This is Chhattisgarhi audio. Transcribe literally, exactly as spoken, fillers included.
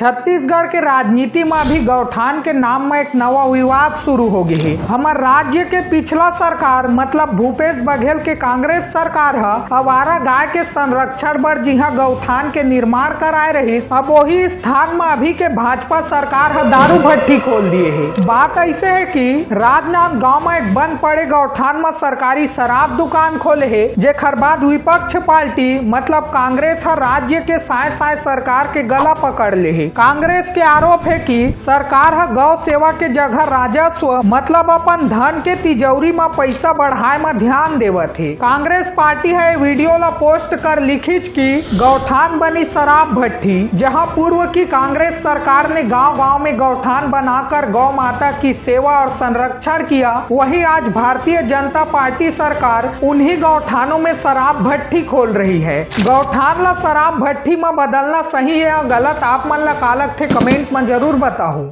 छत्तीसगढ़ के राजनीति म अभी गौठान के नाम म एक नवा विवाद शुरू हो गे हे। हमर राज्य के पिछला सरकार, मतलब भूपेश बघेल के कांग्रेस सरकार ह आवारा गाय के संरक्षण बर जिहां गौठान के निर्माण कराए रहिस, अब वही स्थान म अभी के भाजपा सरकार ह दारू भट्टी खोल दिए हे। बात ऐसे हे कि राजनांदगांव म एक बंद पड़े गौठान म सरकारी शराब दुकान खोले हे, जेखर बाद विपक्ष पार्टी, मतलब कांग्रेस ह राज्य के साय-साय सरकार के गला पकड़ ले हे। कांग्रेस के आरोप हे कि सरकार ह गौ सेवा के जगह राजस्व, मतलब अपन धन के तिजौरी म पैसा बढ़ाए म ध्यान देवत हे। कांग्रेस पार्टी ह ये वीडियो ला पोस्ट कर लिखिच कि गौठान बनी शराब भट्टी। जहां पूर्व की कांग्रेस सरकार ने गांव-गांव में गौठान बनाकर गौ माता की सेवा और संरक्षण किया, वहीं आज भारतीय जनता पार्टी सरकार उन्हीं गौठानों में शराब भट्टी खोल रही है। गौठान ला शराब भट्टी म बदलना सही है या गलत, आप मन ला का लगथे, कमेंट म जरूर बताहू।